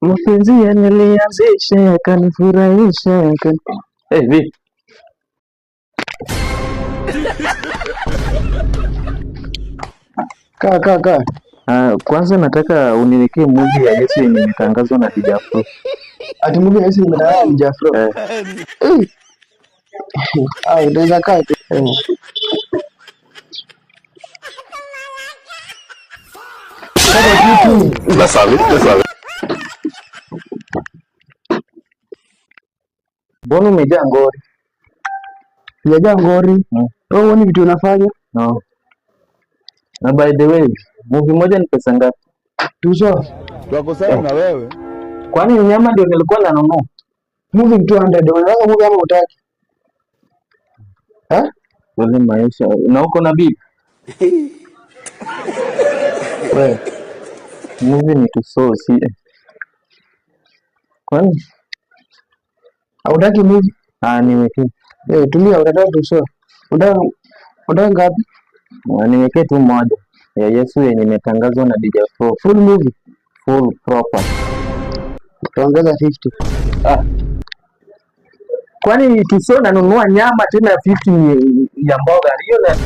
Mapenzi yanilianzisha yakanifurahisha Eh, vipi? Kaa kaa kaa. Ah, kwanza nataka uniwekee movie ya Yesu yenye imetangazwa na DJ Afro. Ati movie ya Yesu imetangazwa na DJ Afro. Eh, Eh. Ah, unaweza kaa tu. Eh. Kaka kitu. La sabes, la sabes. Mbona umejaa ngori? Sijajaa ngori. Wewe huoni vitu unafanya? No. Na by the way, movie moja ni pesa ngapi? Tuzo. Twakosana na wewe. Kwani ni nyama ndio nilikuwa nanunua? Movie 200. Unataka movie ama hutaki? Eh? Wale maisha. Na uko na bibi? Wewe. Movie ni tuso si. Kwani? Hautaki movie? Ah, niwekee. Eh, tulia, unataka tuzo. Unataka ngapi? Ah, niwekee tu moja ya Yesu yenye imetangazwa na DJ Afro. Full movie. Full proper. Utaongeza 50. Ah. Kwani tuso nanunua nyama tena 50 ya mboga hiyo na